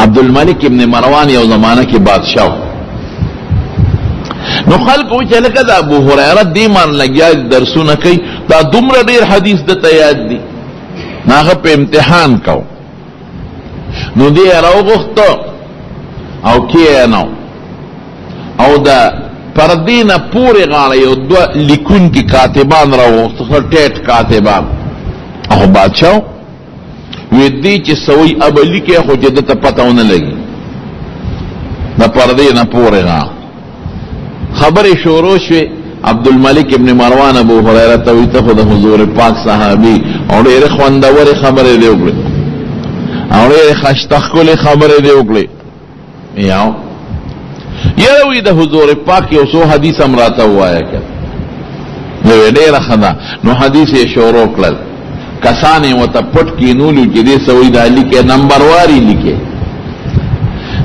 عبدالملک ابن مروان یو زمانه کې بادشاہ نو خلکو چې لکه د ابو هريره دی مان لګیا درسونه کوي، دا دومره ډیر حدیث د ته یاد دي. هغه په امتحان کو، نو دی راوغوښته او کینو او د پردې نه پورې غاړه یو دوه لیکونکي کاتبان راوغوښته، ټیټ کاتبان. او بادشاه وی دی چې سوی ابه لیکې، خو چې ده ته پته ونه لګي. د پردې نه پورې غاړه خبرې شروع شوې. عبدالملک ابن مروان ابو هريره ته وی، ته خو د حضور پاک صحابي او ډېرې خوندورې خبرې دې وکړې او ډېرې خشته ښکلې خبرې دې وکړې. یاو یاره وی د حضور پاک یو څو حدیث هم راته ووایه که نو ډېره ښه ده. نو حدیث یې شروع کړل، کسان یې ورته پټ کېنولو چې دې څه وایي دا لیکې، نمبرواري لیکې.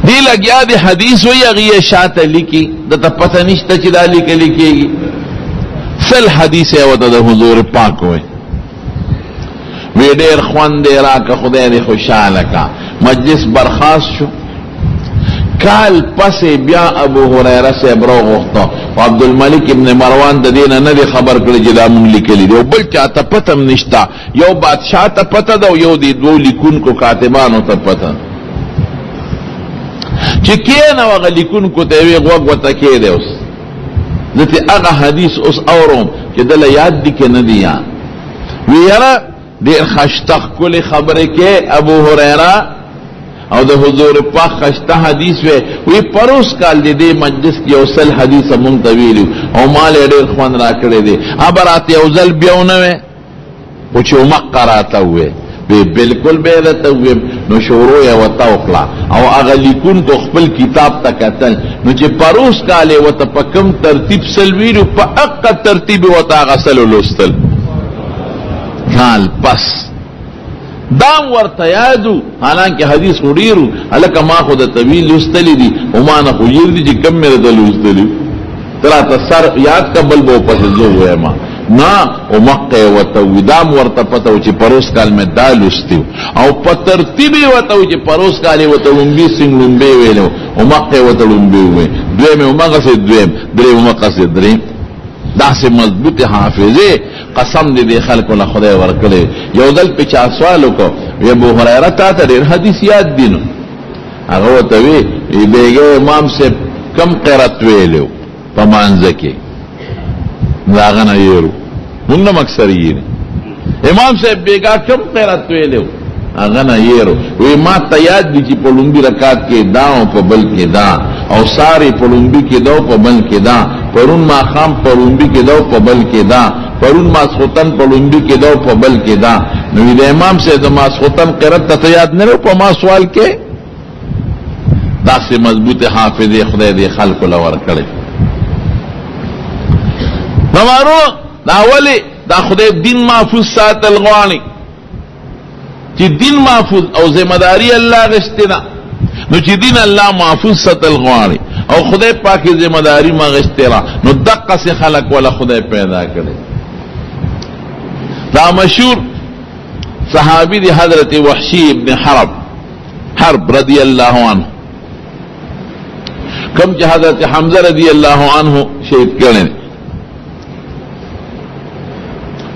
دی لګیا دی حدیث وی، هغه یې شاته لیکي، ده ته پته نشته چې دا لیکل کېږي. 100 حدیث یې ورته د حضور پاک وی. وی ډېر خوند یې راکړه، خدای دې خوشحاله کا. مجلس برخاست شو. کال پس بیا ابو هريره صاحب راوغوښته، او عبدالملک ابن مروان د دې نه نه دی خبر کړی چې دا مونږ لیکلي دي، او بل چا ته پته هم نشته. یو بادشاه ته پته ده او یو دې دوو لیکونکو کاتبانو ته پته. چې کښېنه هغه لیکونکو ته یې وی غوږ ورته کښېږدی، اوس زه ترې هغه حدیث اوس اورم چې ده له یاد دي که نه دي یاد. وی یاره ډېر خشته ښکلې خبرې کې ابو هريره او د حضور پاک خشته حدیث وی. وی پروس کال دی دې مجلس کې یو 100 حدیث مونږ ته ویلو او مال یې ډېر خوند راکړی دی، ابه راته یو ځل بیا ونه وی، خو چې مقه راته ووی وی بالکل به راته وویم. نو شروع یې ورته وکړه او هغه لیکونکو خپل کتاب ته کتل، نو چې پروس کال یې ورته په کوم ترتیب 100 ویلو، په هغه ترتیب یې ورته هغه 100 ولوستل. کال پس دام ورته یادو، حالانکه حدیث خو ډېر وو. هلکه ما خو د طویل لوستلي دي او ما نه خو هېر دي چې کم مې راته لوستلي، ته راته سر یاد که بل به ورپسې زه ووایم. نه، او مقه یې ورته ووي، دام ورته پته و چې پروس کال مې دا لوستي او په ترتیب یې ورته و چې پروس کال یې ورته ړومبي سنګ ړومبی ویلی و، او مقه یې ورته ړومبی وویل، دویم یې هماغسې دویم، دریم هماغسې دریم. داسې مضبوطې حافظې قسم دې دې خلکو له خدای ورکړی. یو ځل په چا سوال وکړ، وی ابو هريره تا ته ډېر حدیث یاد دي؟ نو هغه ورته وی، بیګه امام صاحب کم قرات ویلو په مانځه کې؟ نو هغه نه یېرو، مونږ نه اکثر یې امام صاحب بیګا کم قرات ویلو هغه نه یېرو. وی ما ته یاد دي چې په لومبي رکعت کې دا او په بل کې دا، او ساري په لومبي کې دا او په بل کې دا، پرون ماښام په لومبي کې دا او په بل کې دا، پرون ماسخوتن په لومبي کې دا او په بل کې دا. نو د امام صاحب د ماسخوتن قرات ته یاد نه په ما سوال کې. داسې مضبوط حافظې خدای دې خلکو له ورکړي. نو دا ولې دا خدای دین محفوظ ساتل غواړي چې دین محفوظ او ذمہ داری الله غشته ده. نو چې دین الله محفوظ ساتل غواړي او خدای پاک ذمہ داری ما غشته را، نو دقه سه خلق ولا خدای پیدا کړي. دا مشهور صحابي دی حضرت وحشی ابن حرب رضی الله عنه، کم چې حضرت حمزه رضی الله عنه شهید کړي.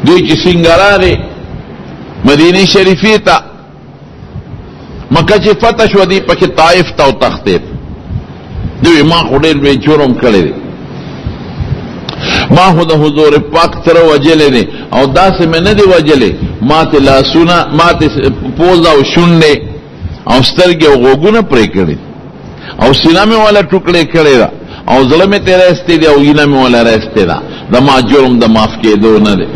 دوی چې څنګه راغی مدینه شریفې ته، مکه چې فتح شوه، دی پکې طائف ته وتښتېد. دوی ما خو ډېر لوی جرم کړی دی، ما خو د حضور پاک تره وژلی دی او داسې مې نه دی وژلی، ماته لاسونه، ماته پوزه او شونډې او سترګې او غوږونه پرې کړي او سینه مې ولا ټوکړې کړې ده او زړه مې ترې راایستې دی او وینه مې ولا راایستې ده، د ما جرم د معاف کېدو نه دی.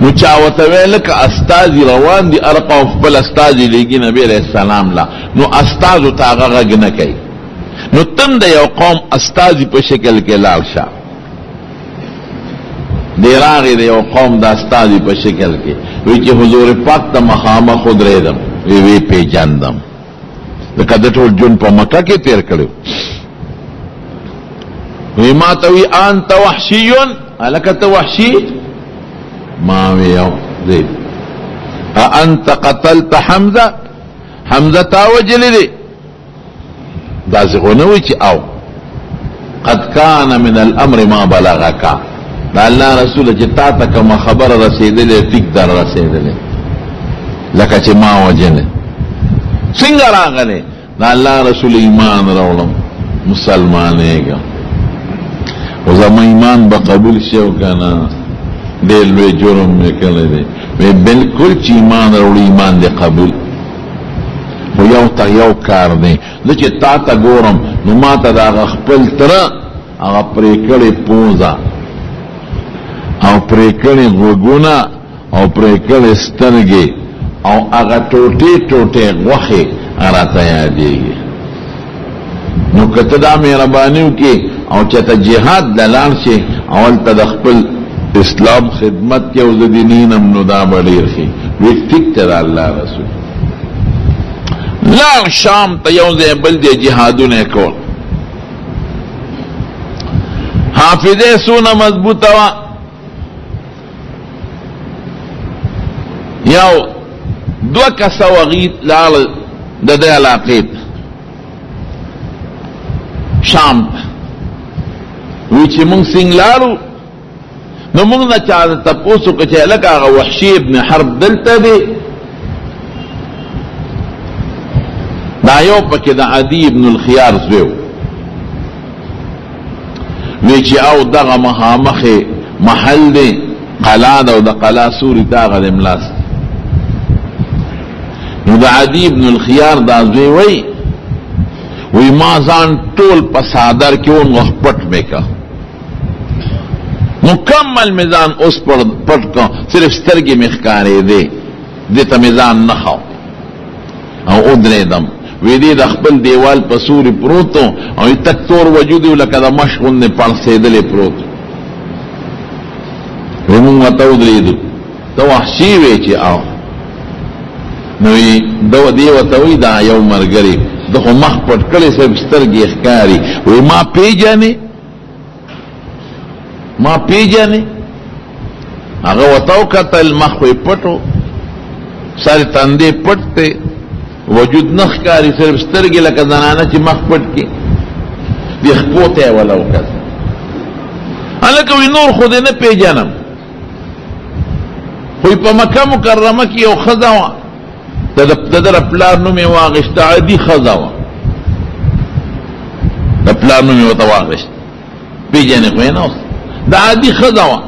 نو چا ورته ویل که استازي روان دي، هر قوم خپل استازي لېږي نبي علیه السلام له، نو استازو ته هغه غږ نه کوي، نو تم د یو قوم استازي په شکل کې لاړ شه. دی راغی د یو قوم د استازي په شکل کې، وی چې حضور پاک ته مخامخ ودرېدم، وی وی پېژندم، ځکه د ټول ژوند په مکه کې تېر کړی. وی ما ته وی انت وحشي، هلکه ته وحشي؟ ما وی یو زید انت قتلت حمزه؟ حمزه تا وجلی دی؟ داسې خو نه وي چې او قد کان من الامر ما بلغک. دا الله رسول چې تا ته کومه خبره رسېدلې، ټیک در رسېدلې، لکه چې ما وجنې. څنګه راغلې؟ دا الله رسول ایمان راوړم، مسلمانېږم. او زما ایمان به قبول شي او که نه؟ ډېر لوی جرم مې کړی دی. وی بالکل چې ایمان راوړي، ایمان دې قبول. خو یو ته یو کار دی، زه چې تا ته ګورم نو ما ته د هغه خپل تره هغه پرې کړې پوزه او پرې کړې غوږونه او پرې کړې سترګې او هغه ټوټې ټوټې غوښې راته یادېږي. نو که ته دا مهرباني وکړې او چې ته جهاد له لاړ شې او هلته د خپل اسلام خدمت کې او زه دې نینم، نو دا به ډېر ښه وي. ټیک ته د الله رسول لاړ شام ته، یو ځای بل دی جهادونه یې کول. حافظه یې څونه مضبوطه وه. یو دوه کسه وغي لاړل د دې علاقې ته، شام ته. وی چې مونږ څنګه لاړو نو مونږ نه چا تپوس وکړو چې لکه هغه وحشي ابن حرب دلته دی؟ دا یو پکې د عدی ابن الخیار زوی وی چې او دغه مخامخ محل دی، قلا ده، او د قلا سوري ته هغه د ملاس. نو د عدی ابن الخیار دا زوی وی، وی ما ځان ټول په څادر کې ونغښ، پټ مې که، مکمل مې ځان اوس پټ که، صرف سترګې مې ښکارېدې، دې ته مې ځان نه خو او ودرېدم. وی دی د خپل دیوال په سوري پروت او تک تور وجود لکه د مش غوندې پړسېدلی پروت. وی مونږ ورته ودرېدو، ته وحشي؟ وی چې او. نو دو دی ورته وی دا یو مرګري د خو مخ پټ کړی، صرف سترګې ښکاري. وی ما پیژنې؟ ما پیژنې؟ هغه ورته وکتل، مخ یې پټو، سر تندې پټ دی، وجود نه ښکاري، صرف سترګې، لکه زنانه چې مخ پټ کړي. دې خپو ته یې وله وکتل. هلکه وی نور خو دې نه پیژنم، خو په مکه مکرمه کې یو ښځه وه، د ده پلار نوم یې واخیست، عادي ښځه وه، د پلار نوم یې ورته واخیست، پیژنې خو یې نه اوس، د عادي ښځه وه،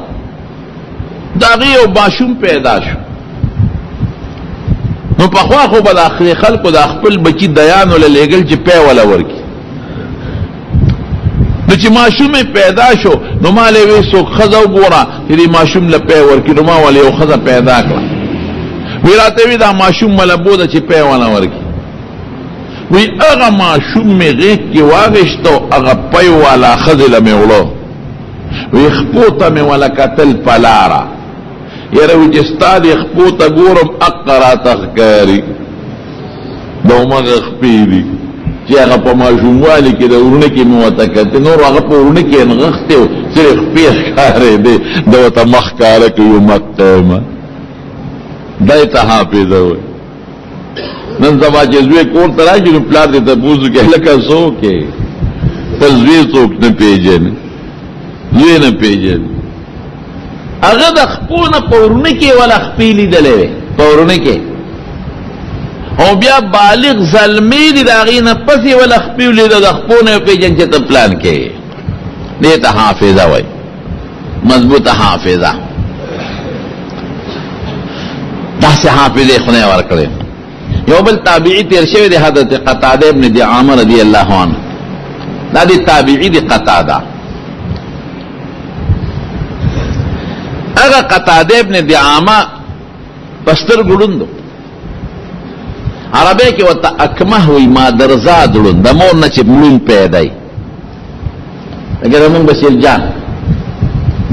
د هغې یو ماشوم پیدا شو. نو پخوا خو به د خلکو د خپل بچي دیانو له لېږل چې پی وله ورکړي. نو چې ماشوم پیدا شو نو ما له وی څوک ښځه وګوره چې دې ماشوم له پی ورکړي. نو ما ولې یو ښځه پیدا کړه. وی راته وی دا ماشوم مله بوده چې پی ونه ورکړي. وی هغه ماشوم مې غېږ کې واغېست او هغه پی والا ښځې له مې وړو. وی خپو ته مې وله کتل په لاره، یاره وی چې ستا دې خپو ته ګورم اقه راته ښکاري، د همغه خپې دي چې هغه په ماشوموالي کې د ورونه کې مې ورته کتل. نور هغه په ورونه کې نغښتی و، صرف خپې ښکارېدې، د ورته مخ ښکاره کوي مقامه دی ته حافظه وایي. نن سبا چې زوی کور ته راشي نو پلار دې تپوس وکړي هلکه څوک یې؟ خپل زوی څوک نه پېژني، زوی نه پېژني. هغه د خپو نه په ورونه کې ولا خپې لیدلې وې په ورونه کې، او بیا بالغ زلمی دی، د هغې نه پس یې ولا خپې ولیده، د خپو نه یې پېژن چې ته پلان کې. دې ته حافظه وایي، مضبوطه حافظه. داسې حافظه خدای ورکړې. یو بل تابعی تیر شوی دی، حضرت قتاده ابن دعامه رضی الله عنه. دا دی تابعی دی قتاده. هغه قتاده ابن دعامه پستر ګړوندو، عربی کې ورته اکمه وي، مادرزاد ړوند، د مور نه چې مړون پیدا وي، لکه زمونږ بشیر جان،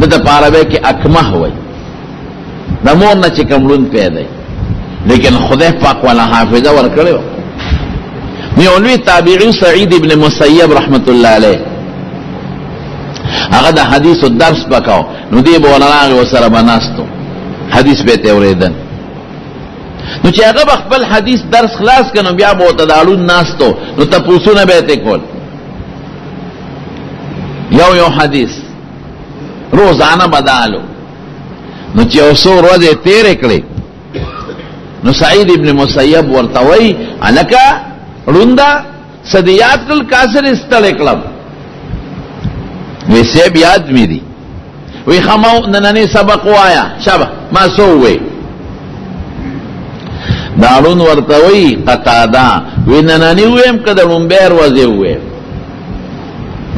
دته په عربی کې اکمه وي، د مور نه چې کوم ړوند پیدا وي، لیکن خدای پاک والا حافظه ورکړې وه. یو لوی تابعي سعید ابن مسیب رحمت الله علیه، هغه د حدیث درس پکاو، نو دی به ولا راغی وسره بناستو، حدیث به ته اورېدل. نو چې هغه به خپل حدیث درس خلاص کړ، نو بیا به ورته د اړون ناست و، نو تپوسونه به یې ترې کول. یو یو حدیث روزانه بدالو. نو چې یو څو ورځې تېرې کړې، نو سعید ابن مسیب ورته وایي، هلکه ړونده څه دې یاد کړل؟ کاسر یې ستړی کړم. وی صاحب یاد مې دي. وی خمو نننې سبق وایا، شابه ما څه ووی؟ دا ړوند ورته وایي قتاده، وی نننې وویم که د ړومبی ورځې وویم؟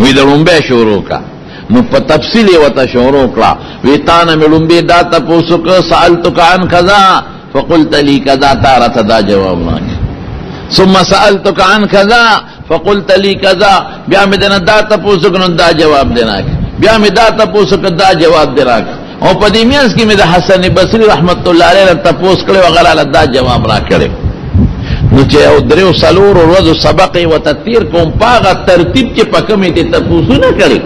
وی د ړومبی شروع کړه. نو په تفصیل یې ورته شروع کړه، وی تا نه مې ړومبی دا تپوس وکړ، سألتک عن کذا فقلت لي کذا، تا راته دا جواب راکړ. ثم سألتک عن کذا فقلت لي کذا، بیا مې دنه دا تپوس وکړ، نو دا جواب دی راکړ. بیا مې دا تپوس وکړ، دا جواب دی راکړ. او په دې میانس کې مې د حسن بصري رحمت الله علیه نه تپوس کړی، هغه راله دا جواب راکړی. نو چې یو دریو څلورو ورځو سبق یې ورته تېر کوم په هغه ترتیب چې په کوم یې ترې تپوسونه کړي،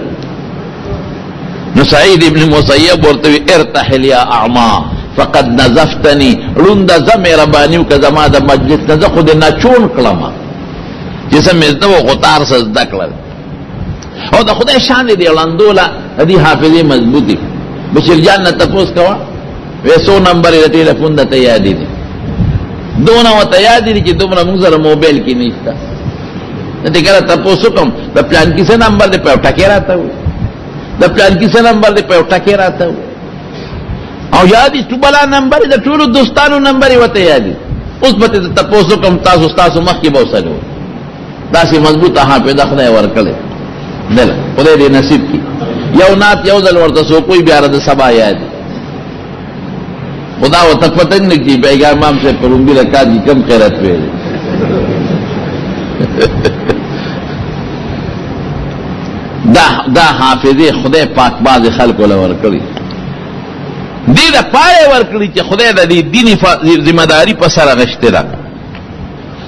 نو سعید ابن مسیب ورته وی، ارتحل یا اعما فقد نزفتنی، ړونده ځه مهرباني وکړه زما د مجلس نه، زه خو دې نچوڼ کړم چې څه مې زده وو خو تار څه زده کړل. او د خدای شان دې ړندو له دې حافظې مضبوطي. بشیر جان نه تپوس کوه، وې څو نمبر یې د ټلیفون درته یادې دي؟ دونه ورته یادې دي چې دومره موږ سره موبایل کې نشته. نه دې کله تپوس وکړم د پلان کې څه نمبر دی، په یو ټکی راته وایي، د پلان کې څه نمبر دی، په یو ټکی راته وایي. او یادې ټوبلا نمبر د ټولو دوستانو نمبر یې ورته یادې. اوس به ترې تپوس وکړم، تاسو ستاسو مخکې به وسلو. داسې مضبوطه حافظه خدای ورکړې دله، خدای دې نصیب کړي. یو نعت یو ځل ورته څوک وایي، بیا د سبا یاد خدا ورته پته نه کړي. بیګا امام صاحب په لومبي رکعت کې کوم قرات ویلی؟ دا حافظې خدای پاک بعضې خلکو له ورکړي، دې دپاره یې ورکړي چې خدای د دې دیني ذمه داري په سر اخیستې ده.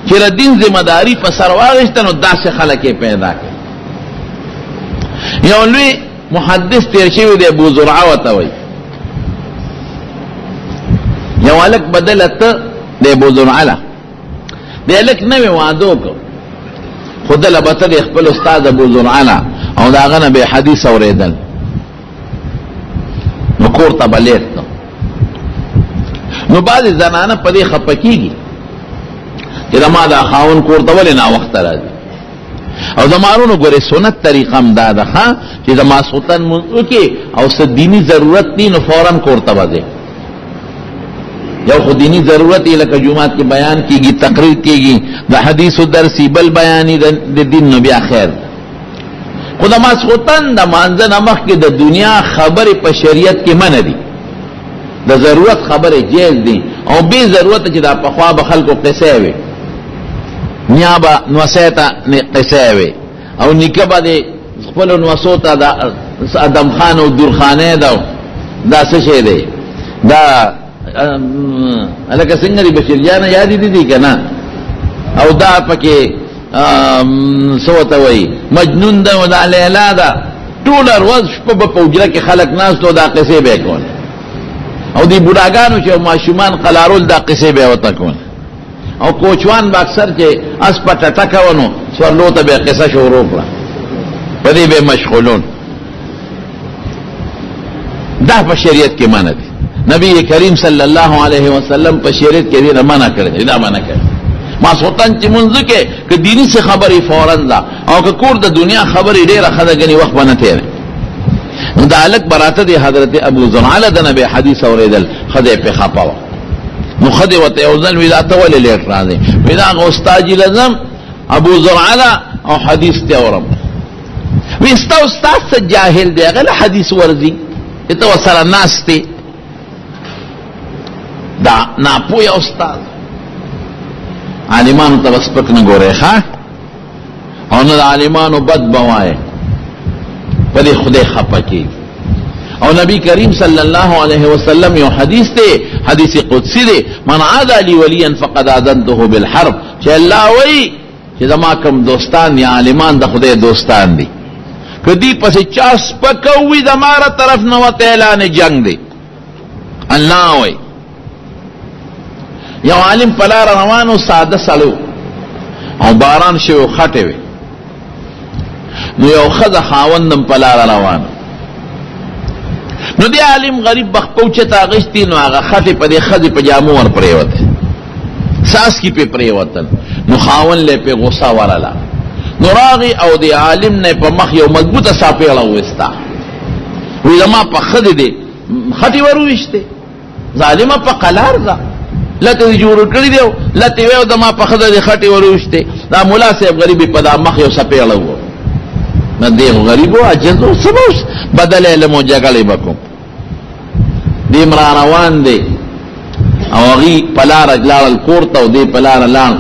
چې د دین ذمه داري په سر واغېسته، نو داسې خلک یې پیدا کړي. یو لوی محدث تیر شوی دی، ابو زرعه ورته وایي. یو هلک بدله ته د ابو زرعه له دی هلک نوی واده وکړ، خو دله به ته د خپل استاد ابو زرعه له او د هغه نه به حدیث اورېدل، نو کور ته به لېږد. نو بعضې زنانه په دې خفه کېږي چې زما دا خاوند کور ته ولې ناوخته راځي. او زما وروڼو ګورې سنت طریقه هم دا ده چې د ماسخوتن لمونځ وکړي او څه دیني ضرورت نی، نو فورا کور ته به ځې. یو خو دیني ضرورت یې لکه جومات کې بیان کېږي، تقریر کېږي، د حدیثو درسي بل بیاني د دین، نو بیا خیر. خو د ماسخوتن د مانځه نه مخکې د دنیا خبرې په شریعت کې منع دي. د ضرورت خبرې جیز دي او بې ضرورت چې دا پخوا به خلکو قصې وي، نیا به نوسې ته قصې وي او نیکه به د خپلو نوسو ته د ادم خان او درخانې ده، دا څه شی دی؟ دا هلکه څنګه دی بشیر جانه یادې دي دي که نه؟ او دا پکې څه ورته وایي، مجنون ده او دا لیلا ده. ټوله ورځ شپه به په حجره کې خلک ناست او دا قصې به یې کولې. او دې بوډاګانو چې ماشومان قلارول دا قصې به یې ورته کولې. او کوچوان به اکثر چې اس په ټټکه ونو سورلو ته به قصه شروع کړه، په دې به مشغولون. دا په شریعت کې منع دي. نبی کریم صلی الله علیه وسلم په شریعت کې دې منع کړی، دا منع کړی. ما سلطان چې مونږ کې که دیني څه خبرې فورا ده او که کور د دنیا خبرې ډېره ښه ده، ګنې وخت به نه تېری. نو دا هلک به راته دی حضرت ابو زرعه د نه به حدیث اورېدل، ښځه یې پرې خپه وه. نو ښځې ورته یو ځل وي، دا ته ولې لیټ راځې؟ وي دا هغه استاد له ځم ابو زرعه او حدیث ته اورم. وي ستا استاد څه جاهل دی، هغه له حدیث ورځي چې ته ورسره ناست دی، دا ناپوهه استاد. عالمانو ته به سپک نه ګورې ښه، او نه د عالمانو بد به وایې، په دې خدای خفه کېږي. او نبی کریم صلی الله علیه وسلم یو حدیث دی، حدیث قدسی دی، من عادى لی ولیا فقد آذنته بالحرب، چې الله وایي چې زما کوم دوستان یا عالمان د خدای دوستان دي، که دی پسې چا سپکوي زما طرف نه ورته اعلان جنگ دی. الله وایي. یو عالم په لاره روان و، ساده سړی او باران شوی، خټې وې. نو یو ښځه خاوند هم په لاره روان. نو دی عالم غریب به خپه اوچته اخیستې، نو هغه خټې په دې ښځې په جامو ور پرېوتې، څاڅکي پې پرېوتل. نو خاوند له پې غوسه ورله، نو راغی او د عالم نه په مخ یو مضبوطه څاپېړه وویسته، وی زما په ښځې دې خټې ور وویشتې، ظالمه په قلار ده، لته دې جوړ کړی دی، لته ویو د ما په ښځه دې خټې ور وویشتې. دا ملا صاحب غریب په دا مخ یو څپېړه وو. نه دی غریب او عاجز او څه بدل علم او جګړې وکړو. دې را روان دی او هغوی په لاره لاړل کور ته، او دی په لاره لاړ.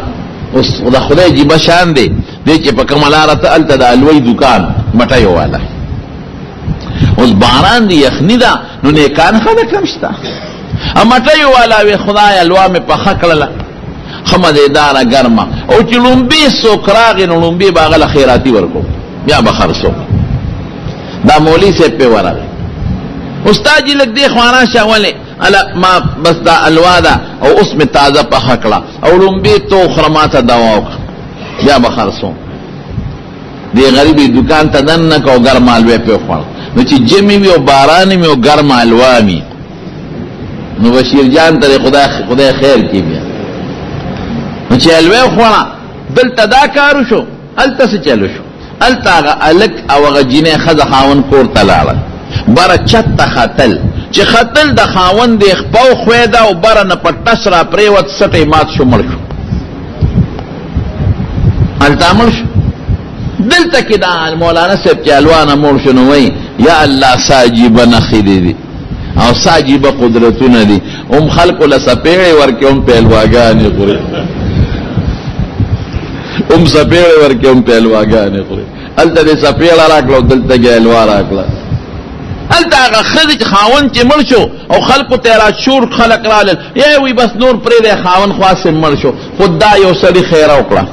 اوس د خدای عجیبه شان دی، دی چې په کومه لاره ته، هلته د الوی دوکان مټیو والا. اوس باران دی، یخني ده، نو نیکان خلک هم شته. مټیو والا وی خدای الوا مې پخه کړله، ښه مزېداره ګرمه، او چې ړومبی څوک راغی نو ړومبی به هغه له خیراتي ورکوم، بیا به خرڅوم. دا مولوي صاحب پې ورغی، استاد جي لږ دې خوا راشه. ولې؟ الا ما بس دا الوا ده او اوس مې تازه پخه کړه، او ړومبی ته وخوره، ما ته دوا وکړه، بیا به خرڅوم. دې غریبې دوکان ته دننه کړه او ګرمه الوه پې وخوړه. نو چې ژمي وي او باران وي او ګرمه الوا وي، نو بشیر جان ته خدای خدای خیر کی. بیا نو چې الوه وخوړه، دلته دا کار وشو، هلته څه چلو شو؟ هلته هغه هلک او هغه جینۍ ښځه خاوند کور ته لاړه، بره چت ته ختل، چې ختل د خاوند یې خپه وښویده او بره نه په ټس را پرېوت، سټ یې مات شو، مړ شو، هلته مړ شو. دلته کې دا مولانا صاحب چې الوا نه مړ شو، نو وایي یا الله څه عجیبه نښې دي دي او څه عجیبه قدرتونه دي، هم خلکو له څپېړې ورکوي، هم پهلواګانې خوري، هم څپېړې ورکوي، هم پهلواګانې خوري. هلته دې څپېړه راکړه او دلته کې الوا راکړه. هلته هغه ښځې چې خاوند چې مړ شو او خلکو ته را شور، خلک رالل، یې وی بس نور پرېږدی، خاوند خو هسې مړ شو، خو دا یو سړي خیره وکړه.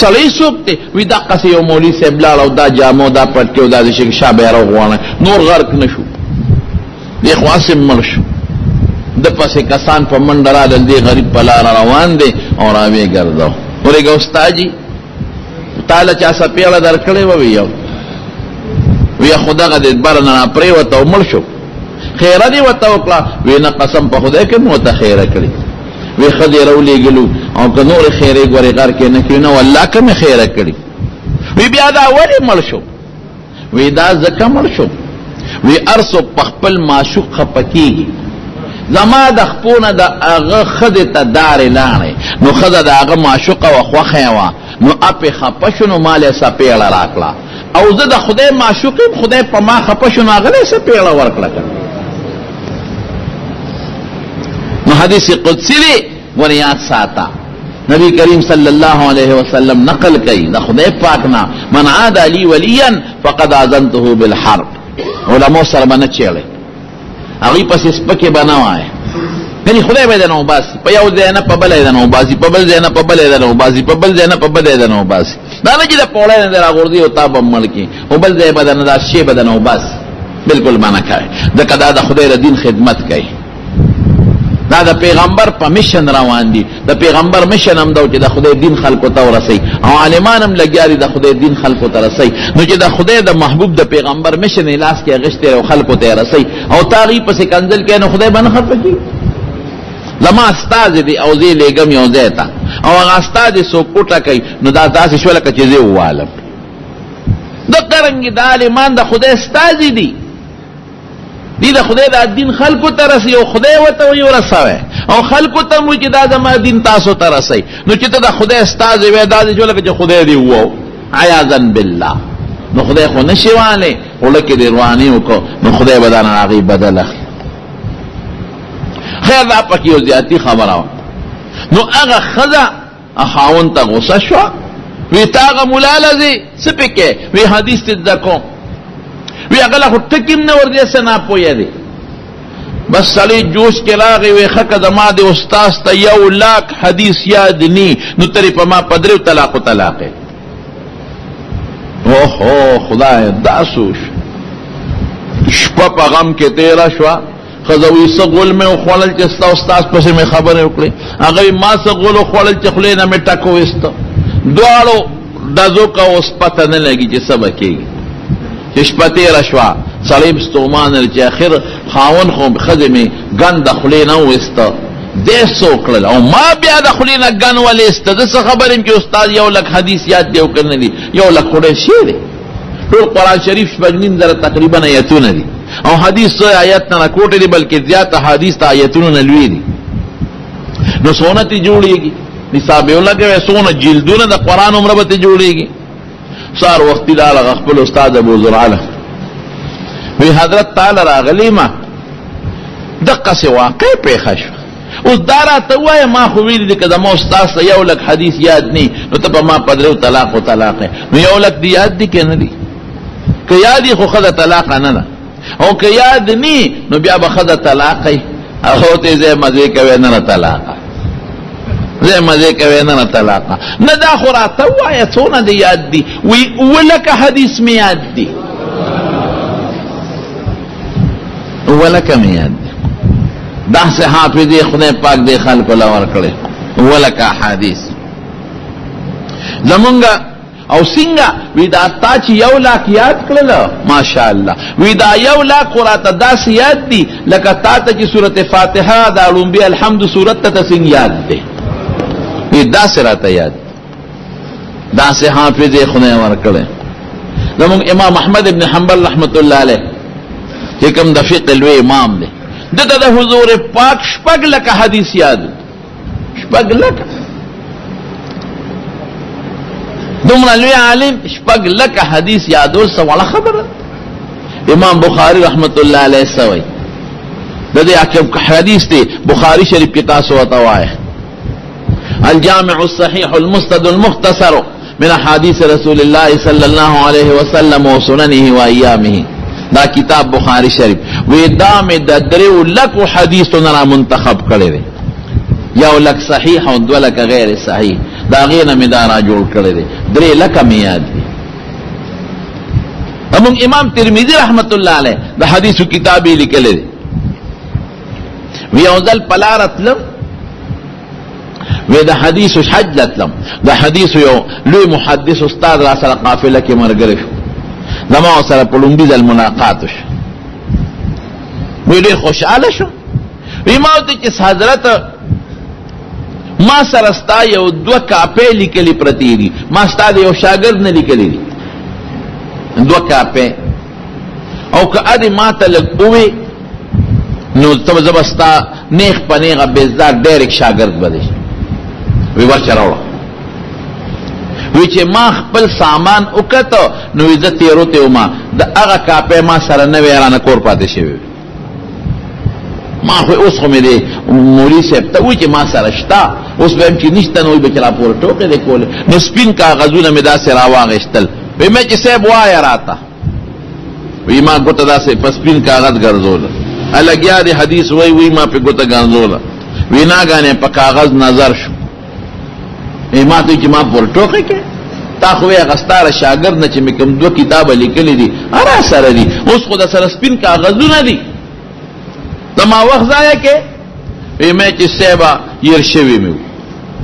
سړی څوک دی؟ وی دقسې یو مولوي صاحب لاړ او دا جامو دا پټکې او دا د شي شا به یې راوغواړه، نور غرق نه شو، دی خو هسې مړ شو. د پسې کسان په منډه رالل، دی غریب په لاره روان دی او راویې ګرځاو، ورېږه استاجي تا له چا څپېړه درکړې وه؟ وی یو وی خو دغه دې بره نه راپرېوته او مړ شو، خیره دې ورته وکړه؟ وی نه، قسم په خدای کې مو ورته خیره کړې. وی ښځې راولېږلو او که نورې خیرې ګورې غر کې نه کړي، نه والله که مې خیره کړي. وی بیا دا ولې مړ شو؟ وی دا ځکه مړ شو، وی هر څوک په خپل معشوق خفه کېږي، زما د خپو نه د هغه ښځې ته دارې لاړې، نو ښځه د هغه معشوقه وه، خوښه یې وه، نو اپې خفه شو، نو ما له یې څپېړه راکړه، او زه د خدای معشوق یم، خدای په ما خفه شو، نو هغه له یې څپېړه ورکړه. نو حدیث قدسی دی، ګوره یاد ساته، نبی کریم صلی الله علیه وسلم نقل کوي د خدای پاک نه، من عاد لی ولیا فقد اذنته بالحرب. علماء سره باندې چیړي، هغه پسې سپکه بنوای، یعنی خدای به نه وباسي په یو ځای نه په بل ځای نه وباسي، په بل ځای نه په بل ځای نه وباسي، په بل ځای نه په بل ځای نه وباسي. دا نه چې د پوړای نه راغورځي او تا به مړ کی، او بل ځای به نه دا شی به نه وباسي، بالکل معنا کوي. ځکه دا د خدای د دین خدمت کوي، دا د پیغمبر په مشن روان دي. د پیغمبر مشن هم دا چې د خدای دین خلکو ته ورسي، او عالمان هم لګیا دي د خدای دین خلکو ته رسي. نو چې د خدای د محبوب د پیغمبر مشن لاس کې غشته او خلکو ته رسي او تاغي پسې کنزل کې، نو خدای باندې خفه کی. زما استاد دی او زه لګم یو ځای ته، او هغه استاد سو کوټه کوي، نو دا داسې شو لکه چې زه والم. د قرنګ د عالمان د خدای استاد دي، دی د خدای د دین خلکو ته رسي، او خدای وته وی ورسوي، او خلکو ته مو چې دا زما دین تاسو ته رسي. نو چې ته د خدای استاد وې، دا دې لکه چې خدای دی وو، عیاذا بالله. نو خدای خو نشي واله، ولکه دې رواني وکړو، نو خدای به دا نه هغې بدل اخلي. خیر، دا پکې یو زیاتي خبره وه. نو هغه ښځه خاوند ته غوسه شوه، وی تا هغه ملا له ځې څه پې کوې؟ وی حدیث دې زده کوم. وی هغه له خو ټکي هم نه ورځي، څه ناپوهه دی. بس سړی جوش کې راغی، وی ښه که زما د استاد ته 1 لاک حدیث یاد نی، نو ترې په ما په دریو طلاقو طلاق. اوهو خدای، دا سوش شپه په غم کې تېره شوه. ښځه وایي څه غول مې وخوړل چې ستا استاد پسې مې خبرې وکړې. هغه وایي ما څه غول وخوړل چې خولې نه مې ټک وویسته. دواړو ډزو کا اوس پته نه لګي چې څه به کېږي. چې شپه تېره شوه، سړی هم ستومانه دی چې اخر خاوند خو ښځې مې ګند د خولې نه وویسته، دی څه وکړل او ما بیا د خولې نه ګند ولې ایسته؟ زه څه خبر یم چې استاد یو لک حدیث یاد دی او که نه دی؟ یو لک خو ډېر شی دی. ټول قرآن شریف 6.5 زره تقریبا آیتونه دي او حدیث څه آیت نه کوټه دي، بلکې زیات حدیث ته آیتونه نه لوی دي. نو سونه تی جوړیږي، نصاب یې ولګوي، سونه جلدونه د قرآن عمره به تی جوړیږي. سار وختي لاړه خپل استاد ابو زرعه، وی حضرت تعالی راغلی ما دقه سي واقع پیښه شو، اوس دا راته ووایه، ما خو ویلي دي که زما استاد ته یو لک حدیث یاد نی نو ته په ما په دریو طلاق و طلاق، نو یو لک دی یاد دي که نه دي؟ که یاد یې خو ښځه طلاقه نه ده، او که یاد نی نو بیا به ښځه طلاق وي. هغه ته ځای مزې کوي، نه طلاقه، ځای مزې کوي، نه طلاقه نه. دا خو راته ووایه څونه دې یاد دي؟ وی اووه لکه حدیث مې یاد دي، اووه لکه مې یاد دي. داسې حافظې خدای پاک دې خلکو له ورکړې، اووه لکه احادیث زمونږ. او څنګه؟ وی دا تا چې یو لاک یاد کړل، ماشاءالله، وی دا یو لاک خو راته داسې یاد دي لکه تا ته چې سورت فاتحه دا لومبي الحمد سورت ته څنګه یاد دی، وی داسې راته یاد، داسې حافظې خدای ورکړی. زمونږ امام احمد ابن حنبل رحمت الله علیه چې کوم د فقه لوی امام دی، دته د حضور پاک شپږ لکه حدیث یاد، شپږ لکه، دومره لوی عالم، شپږ لکه حدیث یادول څه وړه خبره. امام بخاری رحمت الله علیه سوی د دې حدیث دی بخاری شریف کې، تاسو ورته وایه الجامع الصحيح المسند المختصر من احاديث رسول الله صلى الله عليه وسلم وسننه وايامه، دا کتاب بخاری شریف، وی دا مې د دریو لکو حدیثونو را منتخب کړی دی، یو لک صحیح او دوه لکه غیر صحیح، دا غې نه مې دا را جوړ کړی دی، 3 لکه مې یاد دي. زموږ امام ترمذی رحمت الله علیه د حدیثو کتاب یې لیکلی دی. وی یو ځل په لاره تلم، وی د حدیث حج لتلم، د حدیث یو لوی محدث استاد را سره قافله کې مرګره شو، زما سره په لومړي ځل ملاقات شو. وی ډېر خوشحاله شو. وی ما ته چې حضرت ما سره ستا یو دوه کاپې لیکلې پرتې دي، ما ستا د یو شاګرد نه لیکلې دي دوه کاپې، او که ادې ما ته لږ ووې نو ته زه به ستا نیغ په نیغه بېزدار ډایرکټ شاګرد به دی. وی ورشه راوړه. وی چې ما خپل سامان وکته نو زه تېروتی وم، د هغه کاپی ما سره نه وی، رانه کور پاتې شوی. ما خو اوس خو مې دی مولوي صاحب ته ووایي چې ما سره شته، اوس به هم چې نشته نو وایي به چې راپورې ټوکې دی کولې. نو سپین کاغذونه مې داسې راواغېستل، وی مې چې صاحب وایه راته. وی ما ګوته داسې په سپین کاغذ ګرځوله، لګیا دی حدیث وای، وی ما په ګوته ګرځوله، وی ناګانې په کاغذ نظر شو. وی ما ته چې ما پر ټوخه کې تا خو یې غستاره شاګرد نه چې مې کوم دوه کتابه لیکلي دي را سره دي، اوس خو د سره سپین کاغذونه دي، زما وخت ضایع کې. وی مې چې صاحبه ير شوی مې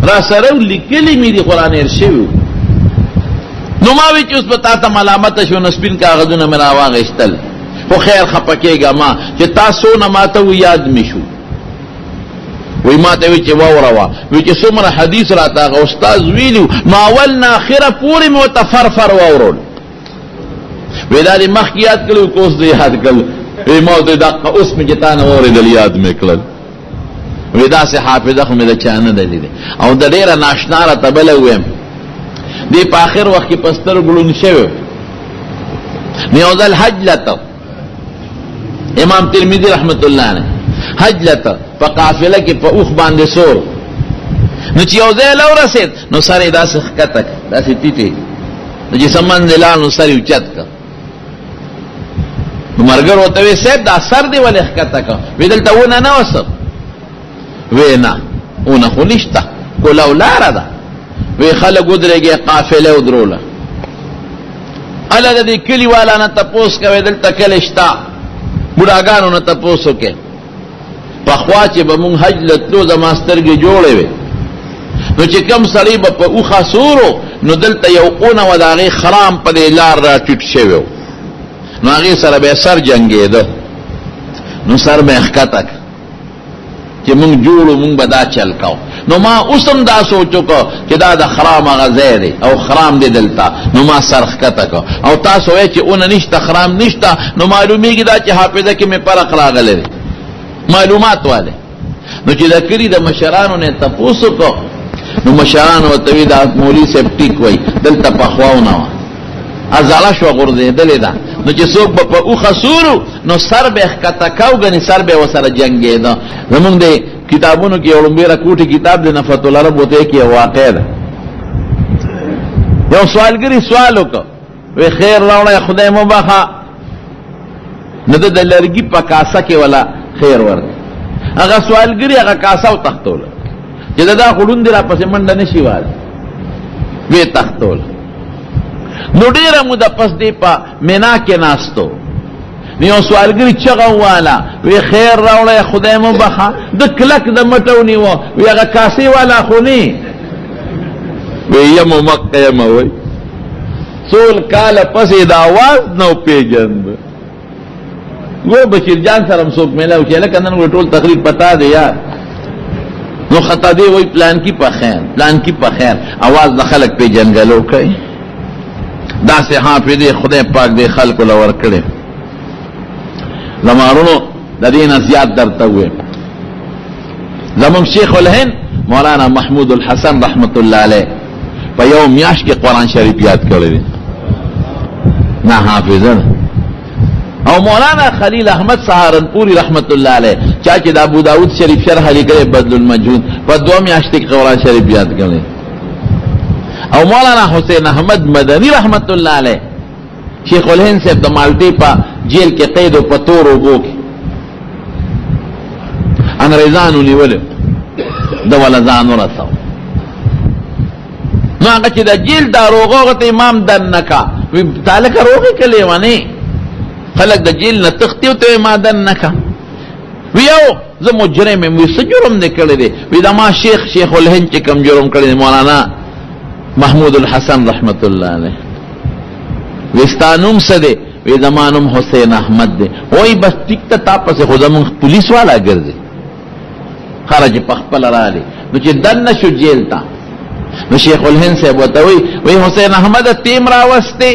را سره لیکلي مې دي، قرآن ير شوی. نو ما وی چې اوس به تا ته ملامت شو، نو سپین کاغذونه مې راواغېستل. خو خیر، خپه کېږه ما چې تاسو نه ماته و یاد مې شو. وی ما ته وی چې واوره وا، وی چې څومره حدیث راته هغه استاد ویلي نو اول نه اخره پورې مې ورته فر فر واورول. وی دا دې مخکې یاد کړو که اوس دې یاد کړل؟ وی ما ورته دقه اوس مې چې تا نه واورېدل یاد مې کړل. وی داسې حافظه خو مې د چا نه ده لیدې. او د ډېره ناشنا راته بله ووایم، دی په آخر وخت کې په سترګو ړوند شوی. نو یو ځل حج لته امام ترمذی رحمت الله علیه حج لته، په قافله کې په اوښ باندې سور، نو چې یو ځای له ورسېد نو سر یې داسې ښکته کړ، داسې ټیټې، نو چې سمن دی لاړ نو سر یې اوچت کړ. نو ملګرو ورته وی صاحب دا سر دی ولې ښکته کړ؟ وی دلته ونه نه وسه. وی نه، ونه خو نشته، کولاو لاره ده. وی خلک ودرېږي، قافله ودروله، اله د دې کلي والا نه تپوس کوي دلته کلی شته؟ بوډاګانو نه تپوس وکړي. پخوا چې به مونږ حج له تلو زما سترګې جوړې وې، نو چې کم سړی به په اوښه سورو نو دلته یو اونه وه، د هغې خرام په دې لار را ټیټ شوی و، نو هغې سره به یې سر جنګېده، نو سر به یې ښکته کړ چې مونږ جوړو، مونږ به دا چل کاو. نو ما اوس هم دا سوچ وکړ چې دا د خرام هغه ځای دی او خرام دی دلته، نو ما سر ښکته کړ. او تاسو وایئ چې اونه نشته، خرام نشته، نو معلومیږي دا چې حافظه کې مې فرق راغلی دی، معلومات والے. نو چې د کلي د مشرانو نه تپوس وکړو، نو مشرانو ورته وی دا مولوي صاحب ټیک وایي، دلته پخوا ونه وه، ازاله شوه، غورځېدلې ده. نو چې څوک به په اوښه سورو نو سر به یې ښکته کاو، ګنې سر به یې ورسره جنګېده. زمونږ د کتابونو کې یو ړومبی رکوټي کتاب دی، نفحة العرب ورته کې یو واقع ده. یو سوالګري سوال وکړ، وی خیر راوړی خدای مو بخښه. نو د لرګي په کاسه کې ولا خیر ورک. هغه سوالګری هغه کاسه او تختول چې دا خړون دی را پسې منډه نشي وال وی تختول. نو ډیره موده پس دی په مینا کې ناستو، نو یو سوالګری چغه والا وی خیر راوړی خدای مو بخښه. د کلک د مټو نیو، وی هغه کاسې والا خو نه وی یم مکه یم وی څول کاله پسې دا आवाज نو پیژند. ګور بشیر جان سره هم څوک میلاو چې لکه نن ټول تقریر پتا دی یار، نو خطا دی وای پلان کی په خیر، پلان کی په خیر، आवाज د خلک پیژنګلو کوي. دا سه حافظ دی خدای پاک دی خلکو لور کړي. زمارونو د دې نه زیات درته وې زمون شیخ الهند مولانا محمود الحسن رحمت الله علیه په یو میاش کې قرآن شریف یاد کړی دی، نه حافظه. او مولانا خلیل احمد سهارنپوری رحمت الله علیه چا چې د ابو داود شریف شرح لیکلی بدل المجهود، په دوه میاشتې کې قرآن شریف یاد کړی. او مولانا حسین احمد مدنی رحمت الله علیه شیخ الهند صاحب د مالټې په جیل کې قید او په تور اوبو کې انګریزانو نیولی د ولا ځان ورساو. نو هغه چې د جیل داروغه هغه ته امام دننه کا، وی تالکه روغې کلې ونه خلک د جیل نه تښتي او ته ما دننه کا. وی یو زه مجرم یم، وی څه جرم دې کړی دی؟ وی دا ما شیخ شیخ الهند چې کوم جرم کړی دی مولانا محمود الحسن رحمت الله علیه. وی ستا نوم څه دی؟ وی زما نوم حسین احمد دی. وای بس ټیک ته تا پسې خو زمونږ پولیس والا ګرځي. خرج په خپل رالی، نو چې دننه شو جیل ته، نو شیخ الهند صاحب ورته وی وی حسین احمد تیم راوستې؟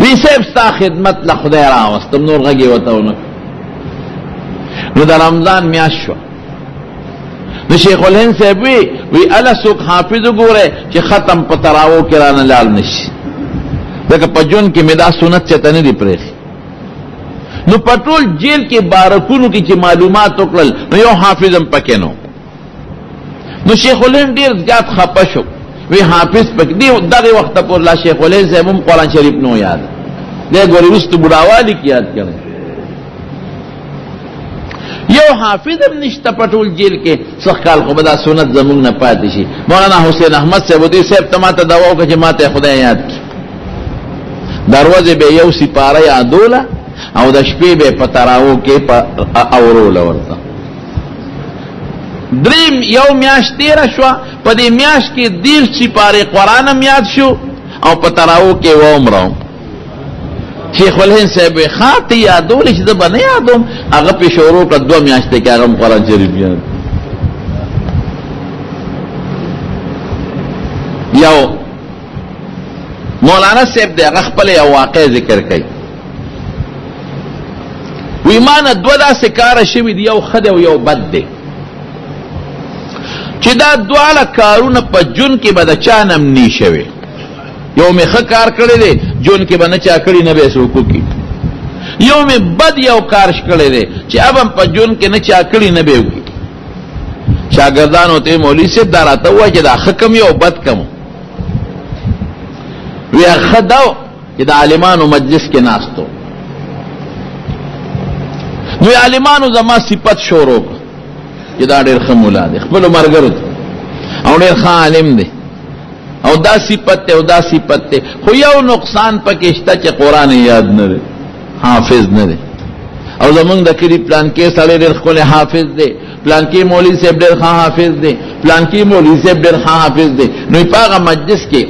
وی صاحب ستا خدمت له خدای راوستم. نور غږ یې ورته ونه. نو د رمضان میاشت شوه، نو شیخ الهند صاحب وی وی اله څوک حافظ وګوره چې ختم په تراوو کې رانه لاړ نشي، ځکه په ژوند کې مې دا سنت چېرته نه دی پرېښی. نو په ټول جیل کې بارکونو کې چې معلومات وکړل نو یو حافظ هم پکې نو. نو شیخ الهند ډیر زیات خپه شو، وی حافظ پکې دی. دغه وخت پور لا شیخ الهند صاحب هم قرآن شریف نو یاد دی، ګورې وروسته بوډاوالي کې یاد کړی. یو حافظ هم نشته په ټول جیل کې، څه کال خو به دا سنت زمونږ نه پاتې شي. مولانا حسین احمد صاحب دې صاحب ته ماته دعا وکړه چې ماته خدای یاد کړي. دروازې به یو سپاره یادوله او د شپې به په تراو کې په اوروله ورته. دریم یو میاشت تېره شوه، په دې میاشت کې 30 سپارې قرآن هم یاد شو او په تراو کې ومرو. شیخ الهند صاحب وی ښه ته یادولی چې زه به نه یادوم. هغه پې شروع کړه، دوه میاشتې کې هغه هم قرآن شریف یاد. یو مولانا صاحب دی هغه خپل یو واقع ذکر کوي، وی ما نه دوه داسې کاره شوي دي، یو ښه دی او یو بد دی، چې دا دواړه کارونه په ژوند کې به د چا نه هم نی شوی. یو مې ښه کار کړی دی، ژوند کې به نه چا کړي نه به یې څوک وکړي. یو مې بد یو کار کړی دی چې اب هم په ژوند کې نه چا کړي نه به یې وکړي. شاګردانو ته مولوي صاحب دا راته ووایه چې دا ښه کوم یو بد کوم؟ وی ښه دا چې د عالمانو مجلس کې ناست و، نو عالمانو زما صفت شروع کړ چې دا ډېر ښه مولا دی، خپلو ملګرو ته، او ډېر ښه عالم دی، او دا صفت ته او دا صفت ته، خو یو نقصان پکې شته چې قرآن یاد نه دی، حافظ نه دی. او زمونږ د کلي پلان کې سړی ډېر ښکلی حافظ دی، پلان کې مولوي صاحب ډېر ښه حافظ دی، پلان کې مولوي صاحب ډېر ښه حافظ دی. نو په هغه مجلس کې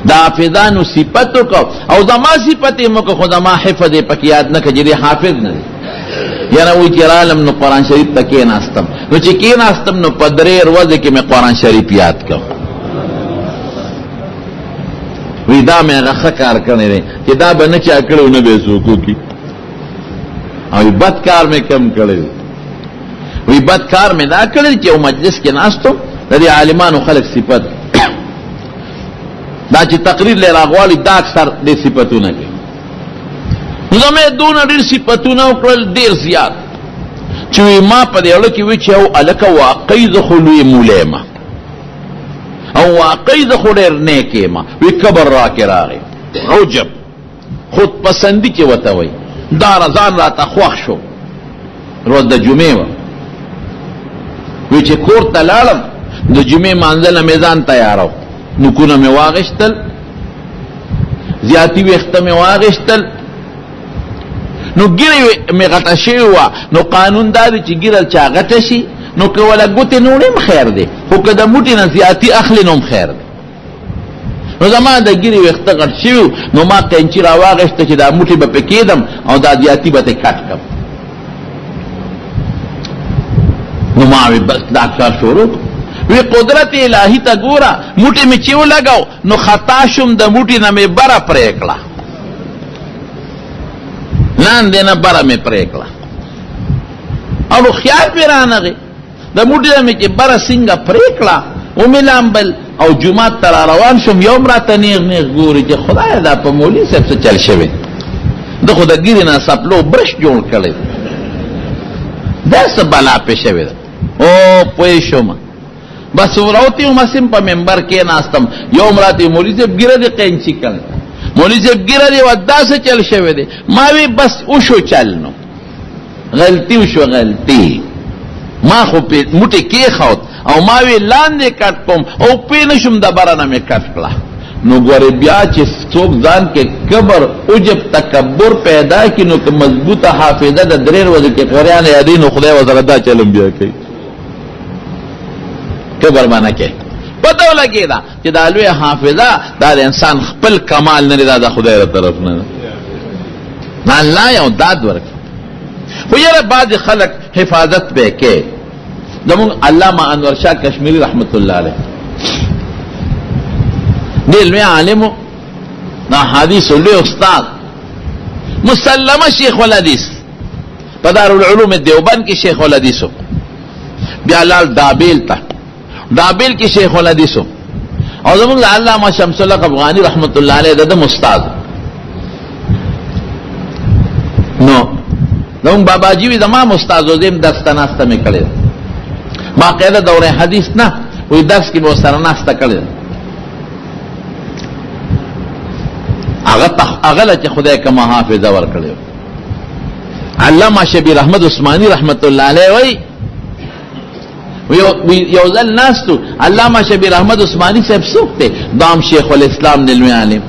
د حافظانو صفت وکړو او زما صفت یې وکړو، خو زما حفظ یې پکې یاد نه کړ چې دی حافظ نه دی. یاره وایي چې رالم نو قرآن شریف ته کېناستم، نو چې کېناستم نو په درې ورځې کې مې قرآن شریف یاد کړ. وی دا مې هغه ښه کار کړی دی چې دا به نه چا کړی نه به یې څوک وکړي. او بد کار مې کم کړی دی. وی بد کار مې دا کړی چې یو مجلس کې ناست وم، د دې عالمانو خلک صفت دا چې تقریر لې راغواړي دا اکثر دې صفتونه کوي. نو زما یې دونه ډېر صفتونه وکړل، ډېر زیات، چې وی ما په دې اړه کې وی چې او هلکه واقعي زه خو لوی مولی یم او واقعي زه خو ډېر نیک یم. وی کبر راکې راغی، عجب خود پسندي چې ورته وایي، دا ځان راته خوښ شو. روز د جمعې وه، وی چې کور ته لاړم د جمعې مانځه له مې ځان تیارو، نوکونه مې واغشتل، زیاتي ویښته مې واغشتل، نو ګیره مې غټه شوې وه. نو قانون دا دی چې ګیره چا غټه شي نو که ولا ګوتې نوړې هم خیر دی، خو که د موټي نه زیاتي اخلي نو هم خیر دی. نو زما د ګیرې ویښته غټ شوي، نو ما قینچي راواغېسته چې دا موټي به پرې کېدم او دا زیاتي به ترې کټ کړم. نو ما وی بس دا کار شروع. وی قدرت الهی ته ګوره، موټي مې چې ولګاو نو خطا شوم، د موټي نه مې بره پرې کړه، لاندې نه بره مې پرې کړه. او خیال پې رانغی، د موټي نه مې چې بره څنګه پرې کړه ومې لامبل او جومات ته را روان شوم. یو هم راته نیغ نیغ ګوري چې خدایه دا په مولوي صاحب څه چل شوی، ده خو د ږیرې نه سپلو برش جوړ کړی، دا څه بلا پې شوې ده. او پوه شوم، بس وروتی وم، هسې په منبر کېناستم. یو هم راته مولوي صاحب ږیره دې قینچي کړې، مولوي صاحب ږیره دې وه دا څه چل شوی دی. ما وی بس وشو چل، نو غلطي وشو غلطي. ما خو په موټي کېښود او ما وی لاندې کټ کوم او پوه نه شوم، د بره نه مې کټ کړه. نو ګورې بیا چې څوک ځان کې کبر عجب تکبر پیدا کړي، نو که مضبوطه حافظه د درې ورځې کې قرآن یادوي نو خدای ورسره دا چلم بیا کوي، کبر به نه کوي. پته ولګېده چې دا لویه حافظه دا د انسان خپل کمال نه دی، دا د خدای له طرف نه ده، دا الله یو داد ورکړي. خو یاره بعضې خلک حفاظت به کوي. زموږ علامه انور شاه کشمیری رحمت الله علیه ډېر لوی عالم، د احادیثو لوی استاد، مسلمه شیخ الحدیث په دارالعلوم دیوبند کې شیخ الحدیث، بیا لاړ دابیل ته، دابیل کې شیخ الحدیث. او زموږ علامه شمس الله افغاني رحمت الله علیه د استاد. نو زموږ بابا جی وی زما استاد زم درس ته ناسته مې کړې، باقاعده دوره حدیث نه وی درس کې به سره ناسته کړې. هغه هغه له چې خدای کومه حافظه ورکړې. علامه شبیر احمد عثماني رحمت الله علیه وی یو ځل ناستو، علامه شبیر احمد عثماني صاحب څوک دی؟ دام شیخ الاسلام دی، لوی عالم،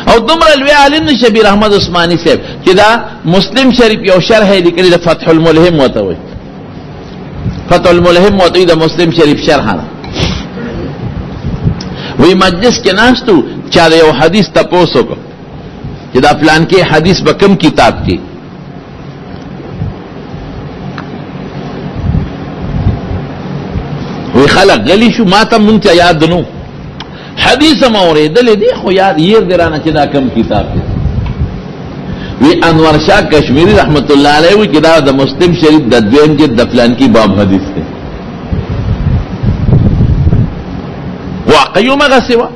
او دومره لوی عالم دی شبیر احمد عثماني صاحب چې دا مسلم شریف یو شرح یې لیکلی د فتح الملهم ورته وایي، فتح الملهم ورته وایي د مسلم شریف شرح ده. وی مجلس کې ناستو، چا د یو حدیث تپوس وکړ چې دا پلان کې حدیث به کوم کتاب کې؟ وی خلق غلی شو، ما ته مونږ ته یاد نو حدیث ما اورېدلې دی خو یاد یې دی رانه چې دا کوم کتاب دی. وی انور شاه کشمیری رحمت الله علیه وی چې دا د مسلم شریف د دویم جلد د فلان کی باب حدیث دی. واقعي مغه سوا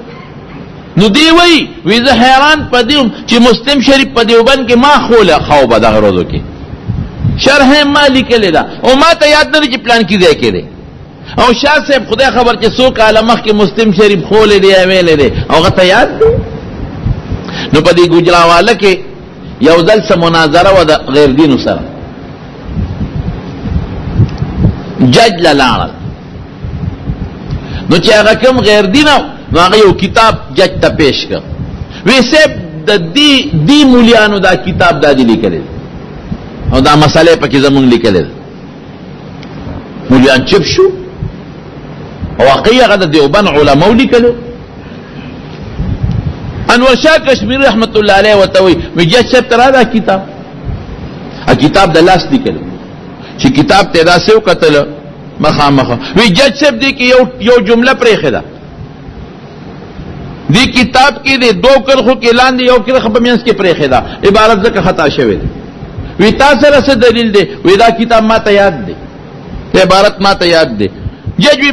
نو دی وی وی زه حیران پدیم چې مسلم شریف په دیوبند کې ما خوله خو به دغه ورځو کې شرح ما لیکلې ده او ما ته یاد نه چې پلان کې ځای کې دی. او شاه صاحب خدای خبر چې څو کاله مخکې مسلم شریف خولې دی ویلې دی او هغه ته یاد دی. نو په دې ګوجراواله کې یو ځل څه مناظره وه د غیر دینو سره، جج له لاړل. نو چې هغه کوم غیر دین نو هغه یو کتاب جج ته پیش کړ، وی صاحب د دې دی مولیانو دا کتاب دا دی لیکلی او دا مسئله پکې زمونږ لیکلی. مولیان چپ شو. او واقعي هغه د دیوبند علماو لیکلو. انور شاه کشمیری رحمت الله علیه وته وی وی جج صاحب ترا دا کتاب ا کتاب د لاس لیکلو چې کتاب ته دا سیو قتل مخامخ. وی جج صاحب دی کې یو یو جمله پرې خدا دی کتاب کې دی دو کرخو کې لاندې یو کرخه په منځ کې پرې خدا عبارت ځکه خطا شوی دی. وی تاسو سره څه دلیل دی؟ وی دا کتاب ما ته یاد دی، عبارت ما ته یاد دی. جج وی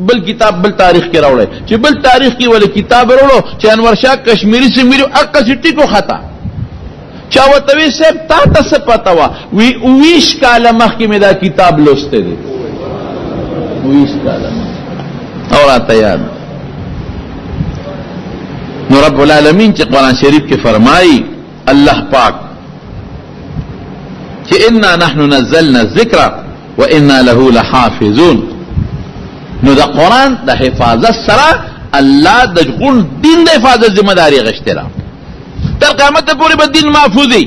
بل کتاب بل تاریخ کې راوړی، چې بل تاریخ کې ول کتاب راوړو چې انور شاه کشمیری سمیرو اقا ټیکو خطا. چا ورته وی صاحب تا ته څه پته وه؟ وی 22 کاله مخکې مې دا کتاب لوستی دی، 22 کاله مخکې او راته یاد. نو رب العالمین چې قرآن شریف کې فرمایي الله پاک چې انا نحن نزلنا الذکر وانا له لحافظون، نو د قرآن د حفاظت سره الله د غون دین د حفاظت ذمہ داری غشته را تر قیامت پورې به دین محفوظ وي.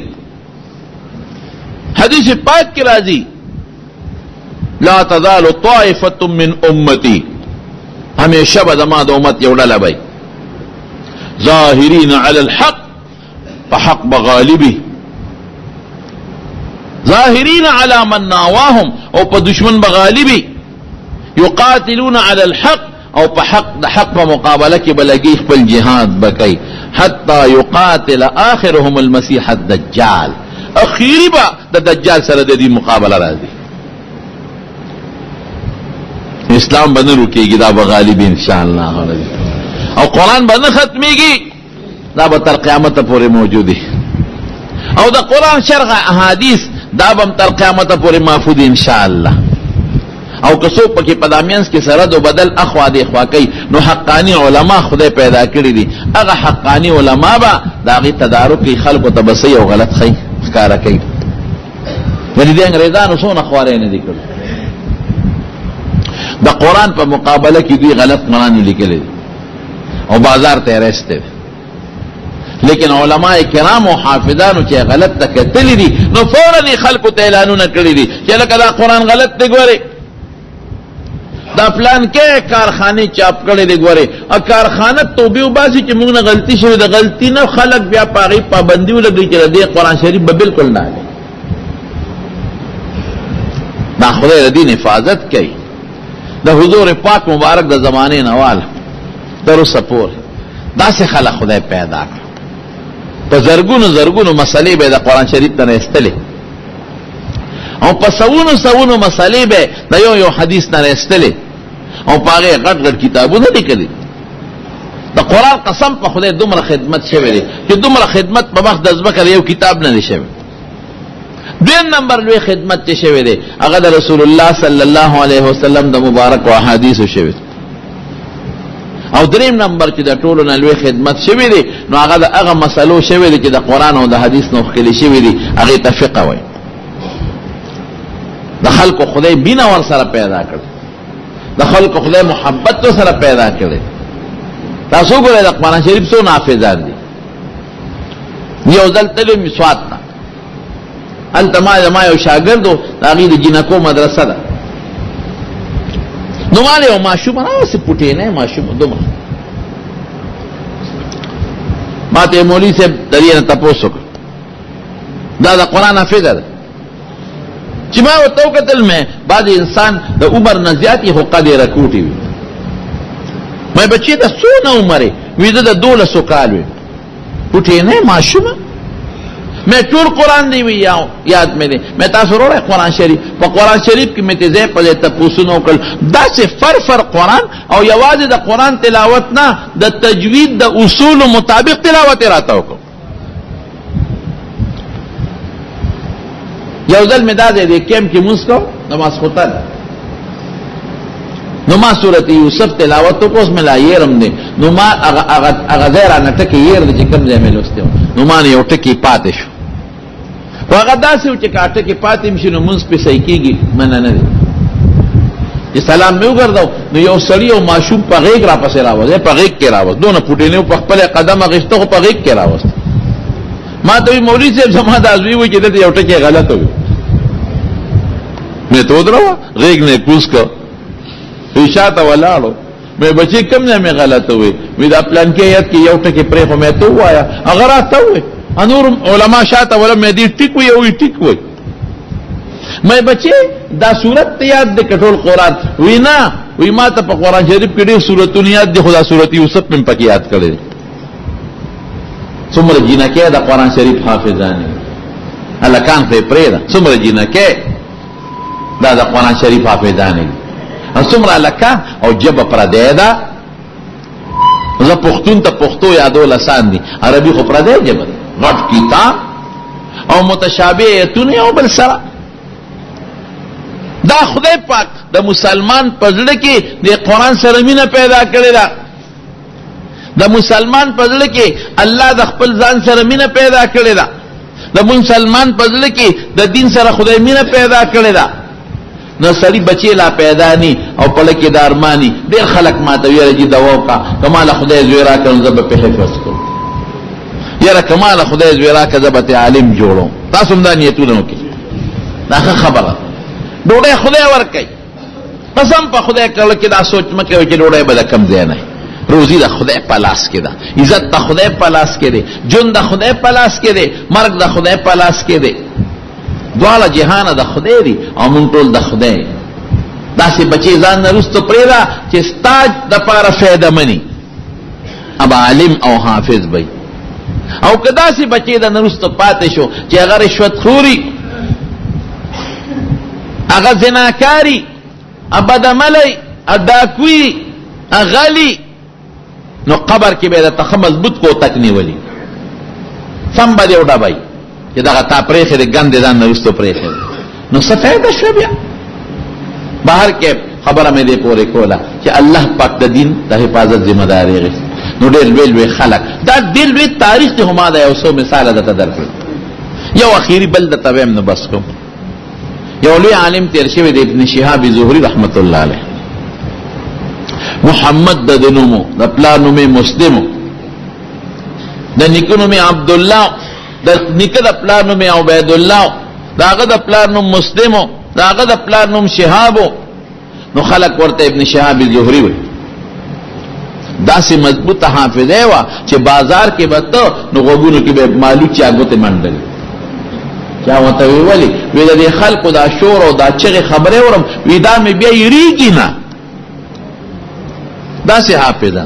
حدیث پاک کې راځي لا تزال طائفه من امتي، همیشه به زما د امت یو ډله وي ظاهرین علی الحق، په حق به غالبي، ظاهرین علی من ناواهم، او په دشمن به غالبي، یقاتلون علی الحق، او په حق د حق په مقابله کې بلګي خپل جهاد بکای، حتی یقاتل آخرهم المسیح الدجال، اخیری با د دجال سره د دې مقابله راځي. اسلام به نه رکیږي، دا به غالب ان شاء الله، او قرآن به نه ختمیږي، دا به تر قیامت پورې موجود دی، او د قرآن شرح احادیث دا به تر قیامت پورې محفوظ ان شاء الله. او که څوک پکې په دامینس کې سره دو بدل اخوا دی خوا کوي، نو حقانی علما خدای پیدا کړی دي، هغه حقانی علما به د هغې تدارک کوي، خلکو ته به صحیح او غلط ښیي ښکاره کوي. ولې دې انګریزانو څونه خوارۍ نه دي کړې، د قرآن په مقابله کې دوی غلط قرآن لیکلی دی او بازار ته یې راایستی دی، لیکن علماء کرام او حافظانو چې غلط ته کتلي دي نو فوراً یې خلکو ته اعلانونه کړي دي چې لکه دا قرآن غلط دی، ګورئ دا پلان کې کارخانې چاپ کړي دي، ګورئ کارخانه توبې وباسي چې موږ نه غلطي شوې ده، غلطي نه خلک بیا په هغې پابندي ولګوي چې د دې قرآن شریف به بالکل نه اخلي. دا خدای د دین حفاظت کوي. د حضور پاک مبارک د زمانې نه واله تر اوسه پورې داسې خلک خدای پیدا کړ، په زرګونو زرګونو مسلې به د قرآن شریف نه راایستلې او په سوونو سوونو مسلې به د یو یو حدیث نه راایستلې او په هغې غټ غټ کتابونه لیکلي. د قرآن قسم په خدای دومره خدمت شوی دی چې دومره خدمت په مخ د ځمکه د یو کتاب نه دی شوی. دویم نمبر لوی خدمت چې شوی دی هغه د رسول الله صلی الله علیه وسلم د مبارک احادیثو شوی دی. او دریم نمبر چې د ټولو نه لوی خدمت شوی دی نو هغه د هغه مسلو شوی دی چې د قرآن او د حدیث نه ښکلي شوي دي، هغې ته فقه وایي. د خلکو خدای مینه ورسره پیدا کړې، د خلکو خدای محبت ورسره پیدا کړی. تاسو وګورئ د قرآن شریف څو حافظان دي. یو ځل تللی مې سوات ته، هلته ما زما یو شاګرد و، د هغې د جینکو مدرسه ده، نو ما له یو ماشوم راوستې، پوټې نه ماشوم دومره، ما ته یې مولوي صاحب د دې نه تپوس وکړ، دا د قرآن حافظه ده. چې ما ورته وکتل مې بعضې انسان د عمر نه زیات یې خو قد یې رکوټي وي. مې بچې د څونه عمر یې؟ وي زه د 12 کال وي، پوټې نه ماشومه. مې ټول قرآن دی وی یاد مې دی. مې تاسو وروړی قرآن شریف، په قرآن شریف کې مې ته ځای په ځای تپوسونه وکړل، داسې فر فر قرآن، او یوازې د قرآن تلاوت نه، د تجوید د اصولو مطابق تلاوت یې راته وکړ. یو ځل مې دا ځای دی کیمپ کې مونځ کوم د ماسخوتن، نو ما سورت یوسف تلاوت وکړ، اوس مې لا یېرم دی، نو ما هغه ځای رانه ټکی یېر دی چې کوم ځای مې لوستی و، نو ما نه یو ټکی پاتې شو، خو هغه داسې و چې که ټکی پاتې هم شي نو مونځ پرې صحیح کېږي، منع نه دی. چې سلام مې وګرځاو نو یو سړی او ماشوم په غېږ راپسې راوست، په غېږ کې راوست، دونه پوټې نه په خپله قدم اخیسته خو په غېږ کې راوست. ما ته مولوی صاحب زما دا زوی وای چې دته یو ټکی غلط وي. مې ته ودرو غیږ نه کوز کو، شاته ولاړو. مې بچی کم نه مې غلط وي؟ وی دا پلان کې آیت کې یو ټکی پرې خو مې ته وایا. هغه راته وي انور علما شاته ولا مې دې ټیک وي او ټیک وي. مې بچی دا صورت ته یاد دې کټول قرآن؟ وی نه. وی ما ته په قرآن شریف کې ډېر سورتونه یاد دي، خو دا سورت یوسف مې پکې یاد کړی. څومره جینکې د قرآن شریف حافظان، هلکان خو یې پرېږده، څومره جینکې دا د قرآن شریف حافظان دي او څومره هلکان، او ژبه پردی ده. زه پښتون ته پښتو یادول اسان دي، عربي خو پردی ژبه ده، غټ کتاب او متشابه ایتونه یو بل سره. دا خدای پاک د مسلمان په زړه کې د قرآن سره مینه پیدا کړې ده. د مسلمان په زړه کې الله د خپل ځان سره مینه پیدا کړې ده. د مسلمان په زړه کې د دین سره خدای مینه پیدا کړې ده. نو سړی بچی لا پیدا نی او پړه کې دارمانی. ډېر خلک ماته ویل چې دوا وکړه، کمال خدای زوی راکړ زه به په حفظ کوم. یاره کمال خدای زوی راکړ زه به عالم جوړوم. تاسو هم دا نیتونه وکړئ، دا ښه خبره. ډوډۍ خدای ورکوي، قسم په خدای کړل کې دا سوچ مه کوئ چې ډوډۍ به د کم ځای نه. روزي د خدای په لاس کې ده، عزت د خدای په لاس کې دی، ژوند د خدای په لاس کې دی، مرګ د خدای په لاس کې دی. دواړه جهانه د خدای دي او مونږ ټول د خدای. داسې بچی ځان نه وروسته پرېږده چې ستا دپاره فایده مني، اب عالم او حافظ بی. او که داسې بچی د نه وروسته پاتې شو چې هغه رشوت خوري، هغه زناکاری، بدعملی، ډاکوي، غلی، نو قبر کې به درته ښه مضبوط کوتک نیولي، سم به دې وډبوي چې دغه تا پرېښی دی، ګند یې ځان نه وروسته پرېښی دی، نو څه فایده شوه بیا؟ بهر کې خبره مې دې پورې کوله چې الله پاک د دین د حفاظت ذمہ داري غوښتي. نو ډېر لوی لوی خلک، دا ډېر لوی تاریخ دی، ما دا یو څو مثاله درته درکړل. یو اخیری بل درته وایم نو بس کوم. یو لوی عالم تیر شوی دی، ابن شهاب زهري رحمت الله علیه. محمد د نومو، د پلار نوم مسلم، د نیکه نوم عبد الله، د نیکه د پلار نوم عبید الله، د هغه د پلار نوم مسلم، د هغه د پلار نوم شهاب، نو خلق ورته ابن شهاب زهري وي. داسې مضبوطه حافظه وه چې بازار کې به ته نو غوږونو کې به مالو چا ګوتې منډلې. چا ورته وی ولې؟ وی د دې خلکو دا شور او دا چغې خبرې اورم، وی دا مې بیا یریږي نه. داسې حافظه.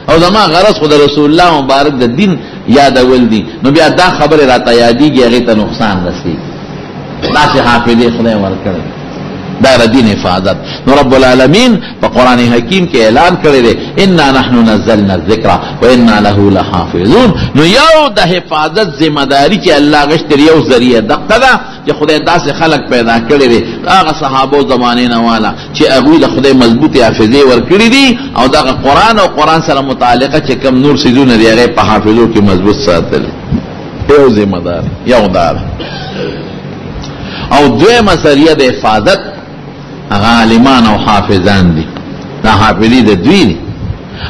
او زما غرض خو د رسول الله مبارک د دین یادول دي، نو بیا دا خبره راته یادېږي، هغې ته نقصان رسېږي. داسې حافظې خدای ورکړی، دا د دین حفاظت. نو رب العالمین په قرآن حکیم کې اعلان کړی دی، انا نحن نزلنا الذکر وانا له لحافظون. نو یو د حفاظت ذمہ داری چې الله غشتر یو ذریعہ دقه ده چې خدای داسې خلق پیدا کړی دی، هغه صحابو زمانې نه والا چې هغوی د خدای مضبوطې حافظې ورکړي دي او دغه قرآن او قرآن سره متعلقه چې کم نور څیزونه دي هغه په حافظو کې مضبوط ساتل. یو ذمہ دار یو دار. او دویمه ذریعه د حفاظت هغه عالمان او حافظان دي، دا حافظي د دوی دي.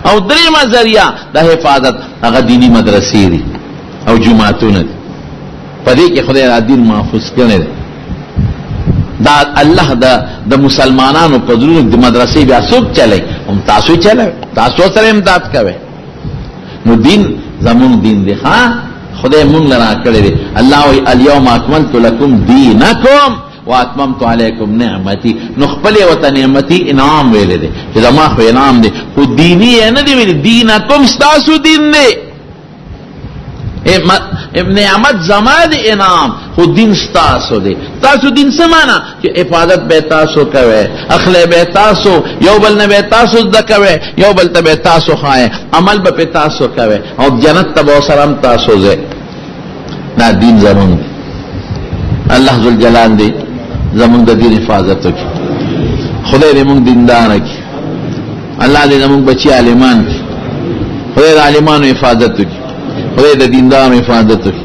او دریمه ذریعه د حفاظت هغه دینی مدرسې دي او جوماتونه دي. په دې کې خدای دا دین محفوظ کړی دی. دا الله د مسلمانانو په زړونو د مدرسې بیا څوک چلی؟ هم تاسو چلی، تاسو سره امداد کوي. نو دین زمون دین دی، ها خدای مونږ لرا کړی دی. الله وی الیوم اکملت لکم دینکم واتممت علیکم نعمتي. نو خپل وته نعمتي انعام ویل دی چې زما خو انعام دی، خو دینی نه دی ویل. دینکم ستاسو دین دی، نعمت زما دی انعام، خو دین ستاسو دی. تاسو دین څه معنا؟ چې حفاظت به تاسو کوي، اخله به تاسو، یو بل نه به تاسو زده کوي، یو بل ته به تاسو خای، عمل به په تاسو کوي او جنت ته به سره هم تاسو ځئ. دا دین زمونږ دی. الله ذوالجلال دی زمونږ د دین حفاظت وکړي. خدای دې مونږ دیندار کړي. الله دې زمونږ بچي عالمان کړي. خدای د عالمانو حفاظت وکړي. خدای د دیندارو حفاظت وکړي.